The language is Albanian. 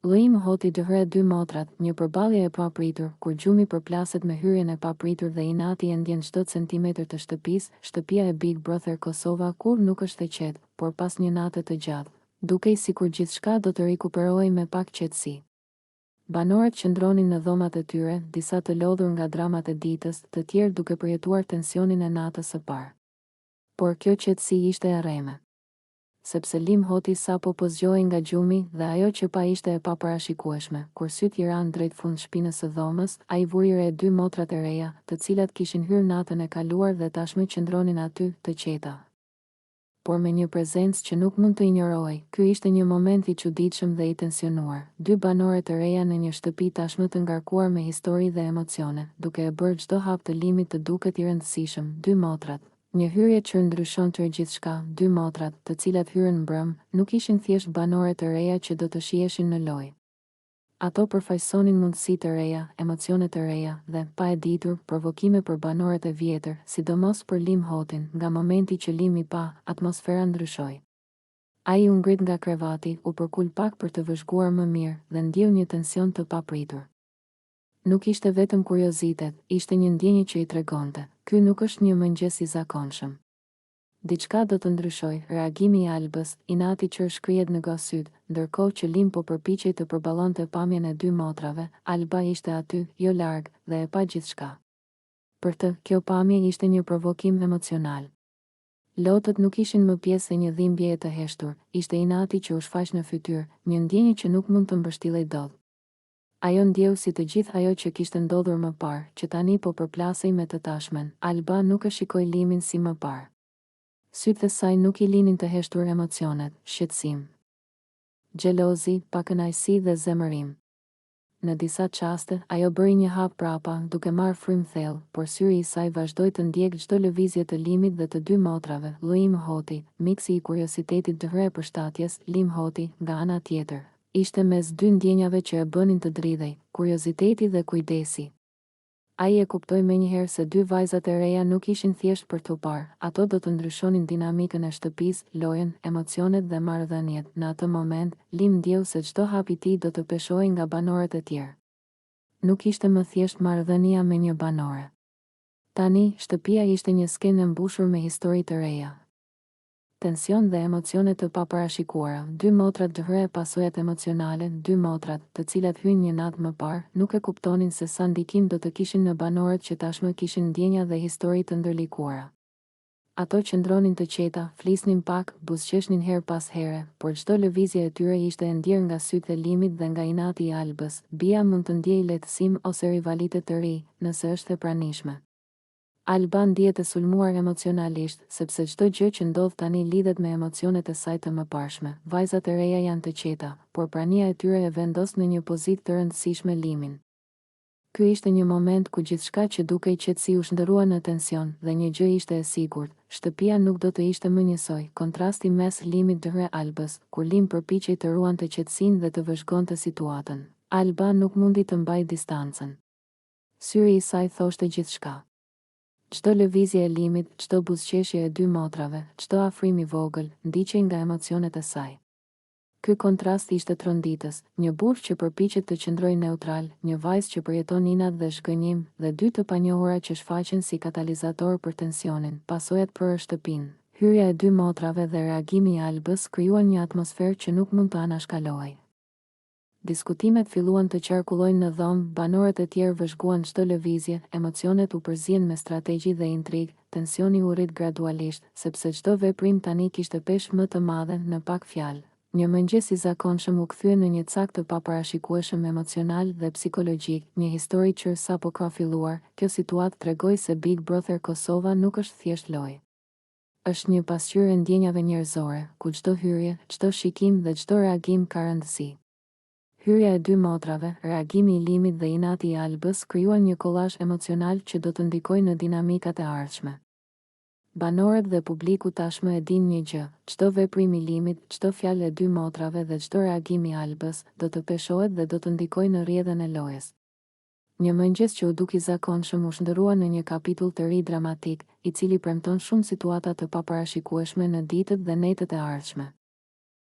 Llim Hoti dhe dy motrat, një përballje e papritur, kur gjumi përplaset me hyrjen e papritur dhe inati e ndjen çdo centimetër të shtëpisë, shtëpia e Big Brother Kosova kurrë nuk është e qetë, por pas një nate të gjatë, dukej sikur gjithçka do të rikuperohej me pak qetësi. Banorët qëndronin në dhomat e tyre, disa të lodhur nga dramat e ditës, të tjerë duke përjetuar tensionin e natës së parë. Por kjo qetësi ishte e rreme. Sepse Lim Hoti sapo po zgjohej nga gjumi dhe ajo që pa ishte e paparashikueshme, kur sytë i ranë drejt fundshpinës së dhomës, ai vuri re dy motrat e reja, të cilat kishin hyrë natën e kaluar dhe tashmë qëndronin aty, të qeta, por me një prezencë që nuk mund të injorohej. Ky ishte një moment i çuditshëm dhe i tensionuar, dy banore të reja në një shtëpi tashmë të ngarkuar me histori dhe emocione, duke e bërë çdo hap të Limit të duket i rëndësishëm, dy motrat. Një hyrje që ndryshonte gjithçka, dy motrat, të cilat hyrën mbrëmë, nuk ishin thjesht banore të reja që do të shiheshin në lojë. Ato përfaqësonin mundësi të reja, emocione të reja dhe, pa e ditur, provokime për banorët e vjetër, sidomos për Lim Hotin. Nga momenti që Lim i pa, atmosfera ndryshoi. Ai u ngrit nga krevati, u përkul pak për të vëzhguar më mirë dhe ndjeu një tension të papritur. Nuk ishte vetëm kuriozitet, ishte një ndjenjë që i tregonte, ky nuk është një mëngjes i zakonshëm. Diçka do të ndryshojë, reagimi i Albës, inati që shkrihet nga sytë, ndërkohë që Lim po përpiqej të përballonte pamjen e dy motrave, Alba ishte aty, jo larg, dhe e pa gjithçka. Për të, kjo pamje ishte një provokim emocional. Lotët nuk ishin më pjesë e një dhimbjeje të heshtur, ishte inati që u shfaq në fytyrë, një ndjenjë që nuk mund të mbështillej dot. Ajo ndjeu si të gjithë ajo që kishte ndodhur më parë, që tani po përplasej me të tashmen. Alba nuk e shikoi Limin si më parë. Sytë e saj nuk i linin të heshtur emocionet, shqetësim, xhelozi, pakënaqësi dhe zemërim. Në disa çaste, ajo bëri një hap prapa, duke marrë frymë thellë, por syri i saj vazhdoi të ndjekë çdo lëvizje të Limit dhe të dy motrave, Llim Hoti, miksi i kuriozitetit dhe përshtatjes, Lim Hoti, nga ana tjetër. Ishte mes dy ndjenjave që e bënin të dridhej, kurioziteti dhe kujdesi. Ai e kuptoi menjëherë se dy vajzat e reja nuk ishin thjesht për t'u parë, ato do të ndryshonin dinamikën e shtëpisë, lojën, emocionet dhe marrëdhëniet. Në atë moment, Lim ndjeu se çdo hap i tij do të peshohej nga banorët e tjerë. Nuk ishte më thjesht marrëdhënia me një banore. Tani, shtëpia ishte një skenë e mbushur me histori të reja. Tension dhe emocione të paparashikuara, dy motrat dhe pasojat emocionale, dy motrat, të cilat hynë një natë më parë, nuk e kuptonin se sa ndikim do të kishin në banorët që tashmë kishin ndjenja dhe histori të ndërlikuara. Ato qëndronin të qeta, flisnin pak, buzëqeshnin herë pas here, por çdo lëvizje e tyre ishte e ndjerë nga sytë e Limit dhe nga inati i Albës. Bia mund të ndjejë lehtësim ose rivalitet të ri, nëse është e pranishme. Alba ndihet e sulmuar emocionalisht, sepse çdo gjë që ndodh tani lidhet me emocionet e saj të mëparshme. Vajzat e reja janë të qeta, por prania e tyre e vendos në një pozitë të rëndësishme Limin. Ky ishte një moment ku gjithçka që dukej qetësi u shndërrua në tension, dhe një gjë ishte e sigurt, shtëpia nuk do të ishte më njësoj. Kontrasti mes Limit dhe Albës, kur Lim përpiqej të ruante qetësinë dhe të vëzhgonte situatën, Alba nuk mundi të mbajë distancën. Syri i saj thoshte gjithçka. Çdo lëvizje e Limit, çdo buzëqeshje e dy motrave, çdo afrim i vogël, ndiqej nga emocionet e saj. Ky kontrast ishte tronditës, një burrë që përpiqet të qëndrojë neutral, një vajzë që përjeton inat dhe zhgënjim, dhe dy të panjohura që shfaqen si katalizatorë për tensionin, pasojat për shtëpinë. Hyrja e dy motrave dhe reagimi i Albës krijuan një atmosferë që nuk mund të anashkalohej. Diskutimet filluan të qarkullojnë në dhomë, banorët e tjerë vëzhguan çdo lëvizje, emocionet u përzien me strategji dhe intrigë, tensioni u rrit gradualisht, sepse çdo veprim tani kishte peshë më të madhe, në pak fjalë. Një mëngjes i zakonshëm u kthye në një cak të paparashikueshëm emocional dhe psikologjik, një histori që sapo ka filluar, kjo situatë tregoi se Big Brother Kosova nuk është thjesht lojë. Është një pasqyrë e ndjenjave njerëzore, ku çdo hyrje, çdo shikim dhe çdo reagim ka rëndësi. Hyrja e dy motrave, reagimi i Limit dhe inati i Albës krijuan një kolazh emocional që do të ndikojë në dinamikat e ardhshme. Banorët dhe publiku tashmë e dinë një gjë, çdo veprim i Limit, çdo fjalë e dy motrave dhe çdo reagim i Albës, do të peshohet dhe do të ndikojë në rrjedhën e lojës. Një mëngjes që u duk i zakonshëm u shndërrua në një kapitull të ri dramatik, i cili premton shumë situata të paparashikueshme në ditët dhe netët e ardhshme.